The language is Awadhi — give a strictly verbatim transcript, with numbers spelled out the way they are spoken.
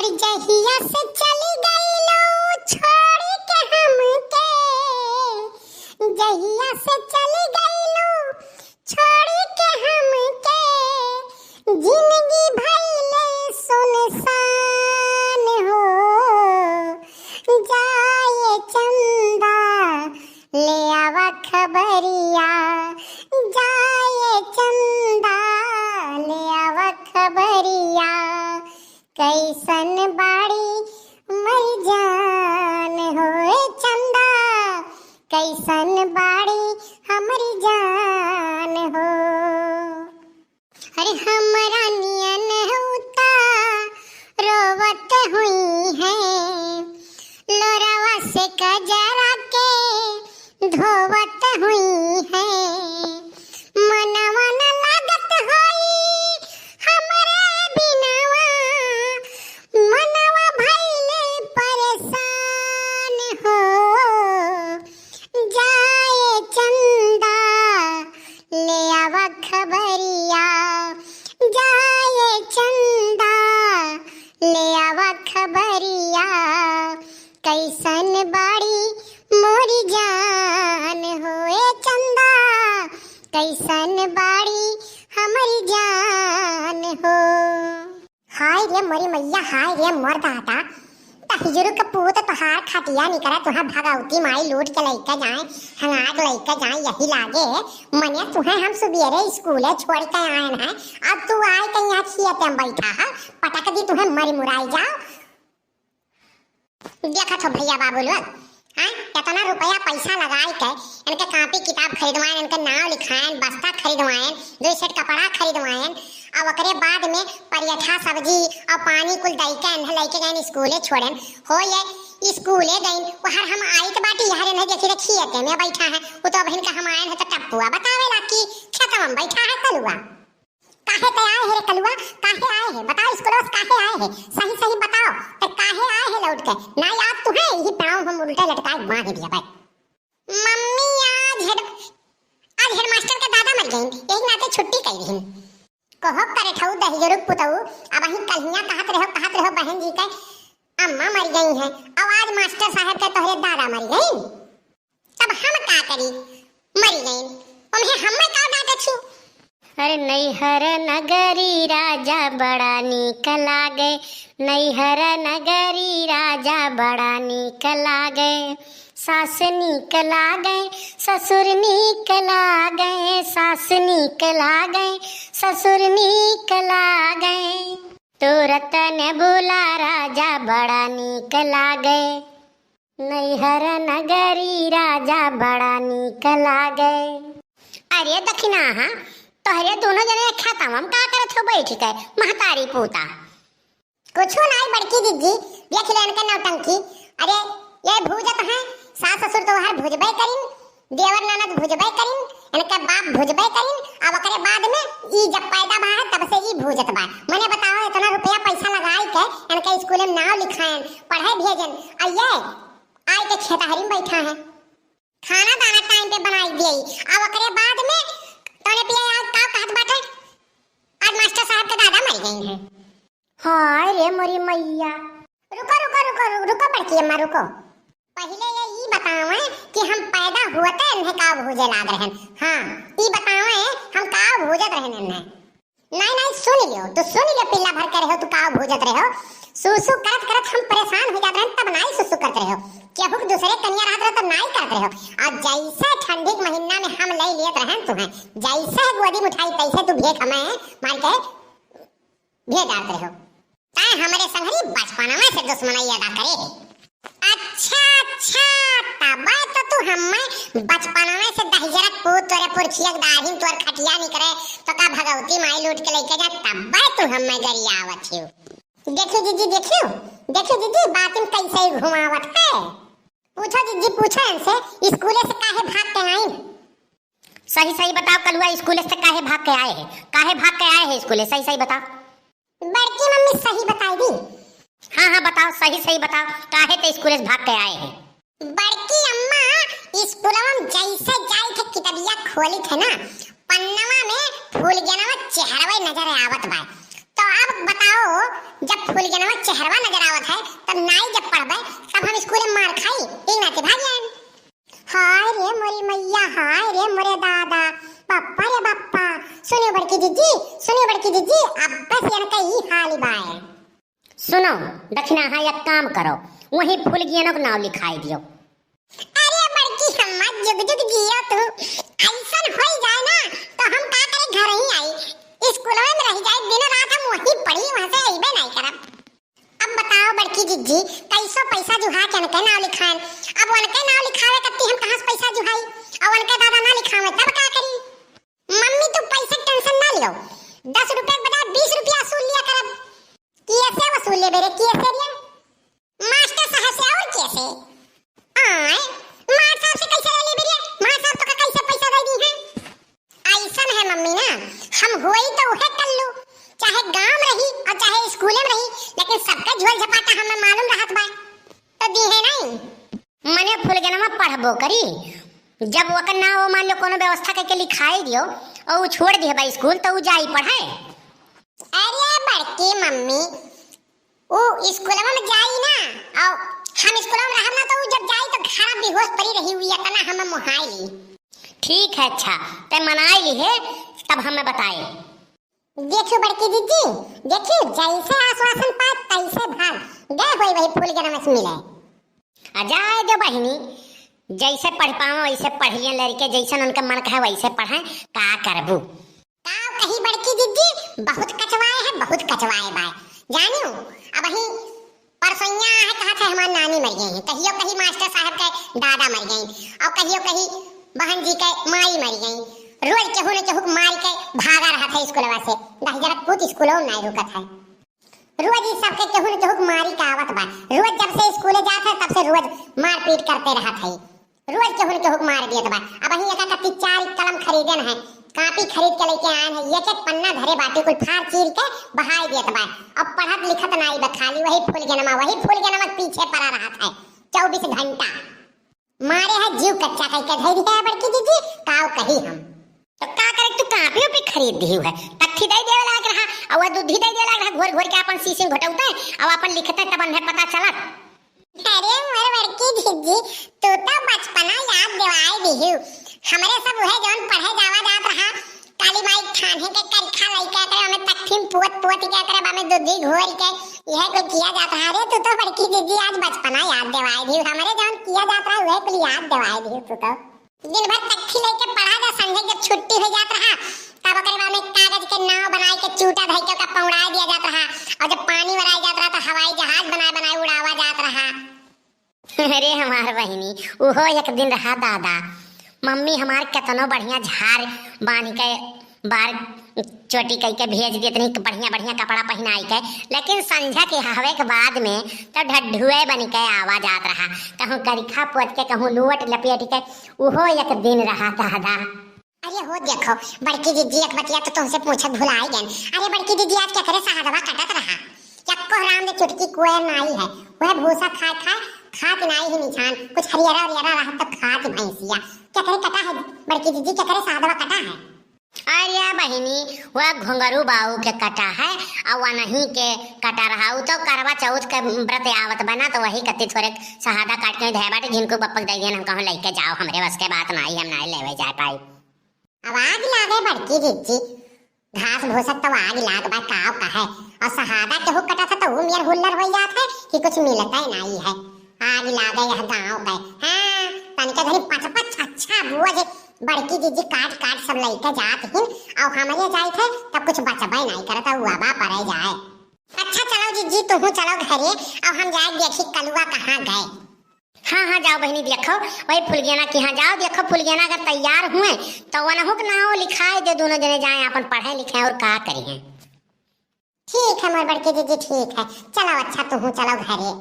जहिया से चली गईलू छोड़ के हमके, जहिया से चली गईलू छोड़ के हमके, जिंदगी भइले सुनसान हो। जाए चंदा ले आवा खबरिया, जाए चंदा ले आवा खबरिया, कैसन बाड़ी मर जान हो। ए चंदा, कैसन बाड़ी हमरी जान हो। अरे हमरा नियन उता रोवत हुई है, लोरावा से कजरा के धोवत हुई है। मनवा न लागत होई हमरे बिनवा, मनवा भइले परेशान हो। जाए चंदा ले आवा खबरिया, जाए चंदा ले आवा खबरिया, कैसन बाड़ी मोरी जान हो। ए चंदा, कैसन बाड़ी हमरी जान हो। हाय रे मोरी मैया, हाय रे मोर दादा, तहिजुरु के पूत तोहार खटिया निकरा, तुहे भगवती माई लूट के लइके जाए, हंगाक लइके जाए, यही लागे। मने तुहे हम सुबेरे स्कूले छोड़ के आएन है, अब तू आए के यहाँ खियते में बैठा है, पटक दी तुहे मरी मुराई जाओ। देखत हो भैया बाबू लोग, हाँ, केतना रुपया पैसा लगाई के इनके कापी किताब खरीदवाएन, इनके नाव लिखाएन, बस्ता खरीदवाएन, दो सेट कपड़ा खरीदवाएन, और ओकरे बाद में पराठा सब्जी और पानी कुल दई के इन्हें लइके गएन स्कूले छोड़ेन। हो ये स्कूले गइन, वहर हम आइत बाटी, यहर इन्हें देखी रखी है, में बैठा है, वो तो अब इनका हम आएन है तो टप्पुआ बतावेला कि खेतवा में बैठा है कलुआ। काहे ते आए है रे कलुआ? काहे आए है? बताओ, स्कूलवा से काहे आए है? सही सही बताओ, ते काहे आए है लौट के? ना याद तुहे, यही पाँव हम उल्टे लटकाए बांध दिया भाई। मम्मी, आज हेड, आज हेडमास्टर के दादा मर गइन, यही नाते छुट्टी कई दिहिन। कहो करे ठऊ दहिजरुक पुतऊ, अब अही कल्हिया कहत रहो, कहत रहो बहन जी के अम्मा मर गई है, अब आज मास्टर साहब के तोहरे दादा मर गई। तब हम का करी? मरी गईन। उन्हें हमें का डांटे छू? अरे नैहर नगरी राजा बड़ा नीक लागे, नैहर नगरी राजा बड़ा नीक लागे। सास नीक लागे, ससुर नीक लागे, सास नीक लागे, ससुर नीक लागे। तोर तन बोला राजा बड़ा नीक लागे। नैहर नगरी राजा बड़ा नीक लागे। अरे दखिनाहा, तोहरे दोनों जने खेतवा में का करत हो बैठ के, महतारी पूता? कुछो नाई बड़की जिज्जी, देख ले इनके नौटंकी। अरे ये भूजत हैं, सास ससुर तोहार भुजबे करिन, देवर ननद भुजबे करिन, इनके बाप भुजबे करिन। अब ओकरे बाद में ई जब पैदा भा है तब से ई भूजत बा। मने बताओ, इतना रुपया पैसा लगाई के इनके स्कूल में नाव लिखाएन, पढ़े भेजन, आ ये आई के खेतहरी में बैठा है, खाना दाना टाइम पे बनाई दिए। अब ओकरे बाद में तोने पिया आज का कहत बाटे, आज मास्टर साहब के दादा मर गई हैं। हाय रे मोरी मैया। रुको, रुको, रुको, रु-, रुको बड़की अम्मा, रुको। पहिले ये ई बतावे कि हम पैदा हुअते इन्हें का भूजे लाग रहन। हाँ, ई बतावे हम का भूजत रहन इन्हें। नहीं, नहीं, सुन लियो, तू सुन लियो, पिल्ला भर के रहो, तू का भूजत रहो। सुसु करत करत हम परेशान हो जात रहन, तब नहीं सुसु करत रहो। केहू के दूसरे कनिया रहत रहो, तब नहीं करत रहो। और जैसे ठंडी के महीना में हम ले लेत रहन तुम्हें, जैसे गोदी में उठाई, तैसे तू भेंट हमें मार के भेज डालत रहो। तैं हमरे संगरी बचपनवा से दुश्मनी अदा करे है। अच्छा, अच्छा, तब तो तू हमें बचपनवा से दहिजरक पूत तोरे पुरखिया के दाढ़ी में तोर खटिया निकरे, तो का भगवती माई लूट के लेके जा, तब तू हमें गरियावत हियो। देखियो जीजी, देखियो, देखियो जीजी, बात में कैसे ही घुमावत है। पूछो जीजी, पूछो इनसे, स्कूले से काहे भाग के आइन? सही सही बताओ कलुआ, स्कूल से काहे भाग के आए है? काहे भाग के आए है स्कूल से? सही सही बताओ। बड़की मम्मी सही बताई दी। हाँ हाँ बताओ, सही सही बताओ, काहे ते स्कूल से भाग के आए है? बड़की अम्मा, स्कूलवा में जैसे जाई थे किताबिया खोली थे ना, पन्नवा में फूल गेनवा चेहरवे नजर आवत बा। तो अब बताओ, जब फुलगेनवा चेहरवा नजर आवत है, तब नाई जब पढ़बे, तब हम स्कूल में मार खाई, ई नाते भाग जाएन। हाय रे मोरी मैया, हाय रे मोरे दादा, बप्पा रे बप्पा। सुनियो बड़की जिज्जी, सुनियो बड़की जिज्जी, अब बस इनका ई हाल बाय। सुनो दखिनहा, एक काम करो, वहीं फुलगेनो के नाव लिखाई दियो। अरे बड़की अम्मा, जुग जुग जियो तू। ऐसन होई जाए ना, तो हम का करे, घर ही आई, स्कूलवे में रह जाए, दिनों रात हम वहीं पढ़ी, वहाँ से अइबे नहीं करब। अब बताओ बड़की जिज्जी, कैसो पैसा जुहा के उनके नाव लिखाएन? अब उनके नाव लिखावे कत्ती हम कहाँ से पैसा जुहाई? और उनके दादा ना लिखावे तब का करी? मम्मी तू पैसे के टेंशन ना लियो, दस रुपए के बजाय बीस रुपया वसूल लिया करब। कैसे वसूल लेबे रे, कैसे रे? मास्टर साहब से और कैसे? आय, मास्टर साहब से कैसे ले लेबे रे? मास्टर साहब तो का कैसे पैसा दे दी है? ऐसन है मम्मी ना, हम होई तो उहे कर लू, चाहे गांव में रही और चाहे स्कूले में रही, लेकिन सबका झोल झपाटा हमें मालूम रहत बा, तो दी है नहीं। मने फुलगेनवा पढ़बो करी, जब ओकर ना हो, मान लो कोनो व्यवस्था करके लिखाई दियो और उ छोड़ दिए बा स्कूल, तो उ जाई पढ़े। अरे बड़की मम्मी, उ स्कूलवा में जाई ना, और हम स्कूलवा में रहब ना, तो उ जब जाई तो घर बेहोश पड़ी रही हुई, इतना हमें मोहाई ली। ठीक है, अच्छा, ते मनाई ली है, तब हमें बताए। देखियो बड़की जिज्जी, देखियो, जैसे आश्वासन पाए तैसे भाग गए, होई वही फुलगेनवा से मिले। आ जाए दो बहिनी, जैसे पढ़ पावे वैसे पढ़ लियन लड़के, जैसन उनका मन कहे वैसे पढ़े, का करबू? का कही बड़की जिज्जी, बहुत कचवाए है, बहुत कचवाए बाय। जानियो, अबहीं परसोइया है, कहत है हमार नानी मर गई है, कहियो कही मास्टर साहब के दादा मर गई, और कहियो कही बहन जी के माई मर गई। रोज केहू न केहू के मार के भागा रहत है स्कूलवा से, दहिजरा पूत स्कूलों में नहीं रुकत है। रोज ई सबके केहू न केहू के मारी के आवत बा। रोज जब से स्कूले जात है, तब से रोज मारपीट करते रहत है। रोज केहू न केहू के मार दियत बा। अबहीं एका कत्ती चार कलम खरीदेन है, कापी खरीद के लेके आएन है, एक एक पन्ना धरे बाटी, कुल फाड़ चीर के बहाई दियत बा। अब पढ़त लिखत नाई बा, खाली वही फुलगेनवा, वही फुलगेनवा के पीछे पड़ा रहत है चउबीस घंटा। मारे है जीव कच्चा कइके धइ दिहे है बड़की जिज्जी, काव कही हम। तो का करे, तू कापी उपी खरीद दिहू है, तख्ती दइ देवे लाग रहा, और वह दूधी दइ देवे लाग रहा, घोर घोर के अपन शीशी में घोटौते, और अपन लिखते, तब अन्हे पता चलत। अरे मोर बड़की जिज्जी, तू तो बचपना याद दिवाए दिहू। हमरे सब उहे जौन पढ़े जावा जात रहा, काली माई ठाने के करिखा लइके एकरे ओमे तख्ती में पोत पोत के एकरे बा में दूधी घोर के इहे कुल किया जात रहा। अरे तू तो बड़की जिज्जी आज बचपना याद दिवाए दिहू, हमरे जौन किया जात रहा उहे कुल याद दिवाए दिहू तू तो। दिन भर तख्ती लइके पढ़ा जा, संझे जब छुट्टी हो जात रहा तब ओकरे बा में कागज के नाव बनाए के चूटा धइ के ओका पौड़ाए दिया जात रहा, और जब पानी वराए जात रहा तो हवाई जहाज बनाए बनाए उड़ावा जात रहा। अरे हमार बहिनी, उहो एक दिन रहा दादा। मम्मी हमार केतनो बढ़िया झार बांध के, बार चोटी कइ के भेज देत रही, बढ़िया बढ़िया कपड़ा पहिनाई के, लेकिन संझा के हवे के बाद में तो ढड्ढुए बन के आवा जात रहा, कहूँ करिखा पोत के, कहूँ लोट लपेट के। उहो एक दिन रहा दादा। अरे हो देखो, बड़की जिज्जी एक बतिया तो तुमसे पूछत भुलाइ गएन। अरे बड़की जिज्जी, आज केकरे सहदवा कटत रहा? यक्को हराम दे चुटकी कोयर नाई है, वह भूसा खाए खाए खात नाई ही निछान, कुछ हरियरा हरियरा रहा तो खात भैंसिया। केकरे कटा है बड़की जिज्जी, केकरे सहदवा कटा है? अरे बहिनी, वह घुंघरू बाऊ के कटा है, और वनही के कटा रहा। उ तो करवा चौथ के व्रत आवत बा ना, तो वही कत्ती थोरे सहदा काट के धै बाटे, झिनकू बप्पक दे दिहन, हम कहूँ लइके जाओ, हमरे बस के बात नाई, हम नाई लेवे जा पाई। अब आग लागे बड़की जिज्जी, घास भूसा तो आग लाग बा, काव कहे। और सहदा केहू कटा था तो ऊ मेर हुल्लर हो जात है कि कुछ मिलता ही नहीं है। आग लागे यह गाँव के। हाँ, तनिके धरी पच पच अच्छा बोझ बड़की जिज्जी काट काट सब लइके जात हिन, और हमरे जाइत है तब कुछ बचबे नहीं करत, और उबा पड़े जाए। अच्छा चलो जिज्जी, तुहू चलो घरे, और हम जाए देखी कलुआ कहाँ गए। हाँ, हाँ, जाओ बहिनी, देखो, वही फुलगेना के यहाँ जाओ, देखो, फुलगेना अगर तैयार हुए, तो वनहु के नाव लिखाए दे, दोनों जने जाए, अपन पढ़े लिखे और का करिहें। ठीक है, मोर बड़की जिज्जी, ठीक है, चलो, अच्छा, तुहू चलो घरे।